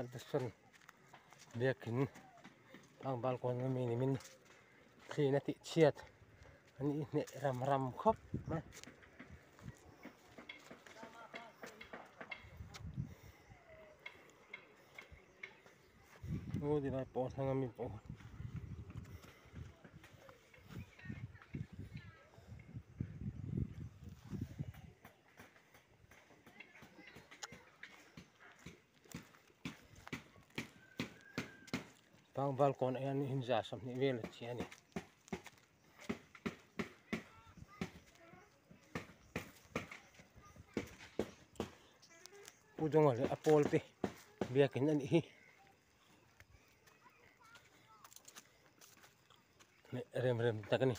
Salvation biakin tlangval kawn ami nimin thliin a tih chhiat a nih hneh ram ram khawp mai. Aw ti lai pawh hnang ami pawh. Tlangval kawnah hian inza 20 vel a chi a ni. Pu Dawnga leh a pawl te biakin a nih hi. Rem rem tak a ni.